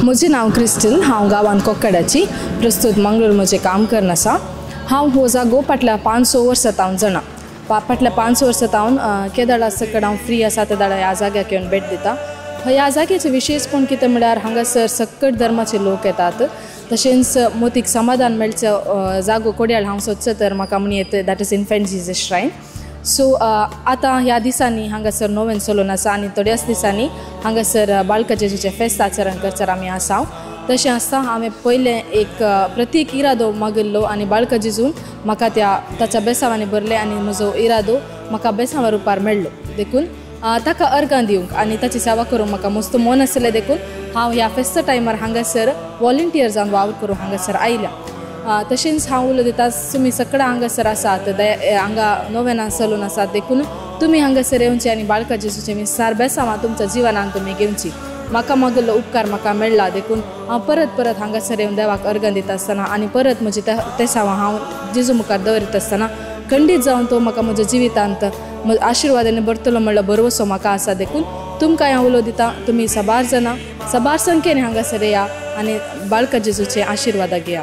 म्हजें नांव क्रिस्टल, हांव गांवान कोक्कडाची, प्रस्तूत मंगळूर म्हजें काम करन आसा. हांव हो जागो फाटल्या 5-6 वर्सां तावन जाणा. फाटल्या 5 वर्सां तावन केदाळा सकड हांव फ्री आसा ते दाडा ह्या जाग्याक येवन भेट दिता. ह्या जाग्याचें विशेशपण कितें म्हळ्यार हांगासर सकट धर्माचे लोक येतात, तशेंच मोतीक समाधान मेळचो जागो कोडयाळ हांव सोदचो तर म्हाका म्हण येत that is Infant Jesus shrine. So आतां ह्या दिसांनी हांगासर नोवेन चलून आसा आनी थोड्याच दिसांनी हांगासर बाळका जेजूचें फेस्त आचरण करचें आमी आसा. तशें आसता हांवें पयलें एक प्रतीक इरादो मागिल्लो आनी बाळका जेजून म्हाका त्या ताच्या बेसांवांनी भरलें आनी म्हजो इरादो म्हाका बेसांवा रुपार मेळ्ळो. देखून ताका अर्गां दिवंक आनी ताची सेवा करूंक म्हाका मस्त मन आसलें, देखून हांव ह्या फेस्ता टायमार हांगासर वॉलंटियर जावन वावर करूंक हांगासर आयल्या. तशेंच हांव उलो दिता तुमी सगळ्या हांगासर आसात, हांगा नोवेनां चलून आसात, देखून तुमी हांगासर येवचे आनी बाळका जेजूचे मिसार बेसांवां तुमच्या जिवनान तुमी घेवची. म्हाका मागिल्लो उपकार म्हाका मेळ्ळा, देखून हांव परत परत हांगासर येवन देवाक अर्गां दिता आसतना आनी परत म्हजी तेसांवां हांव जेजू मुखार दवरीत आसतना खंडीत जावन तो म्हाका म्हज्या जिवितांत आशिर्वादान भरतलो म्हणलो भरवसो म्हाका आसा. देखून तुमकां हांव उलो दिता, तुमी साबार जाणां साबार संख्येन हांगासर येया आनी बाळका जेजूचे आशिर्वादा घेया.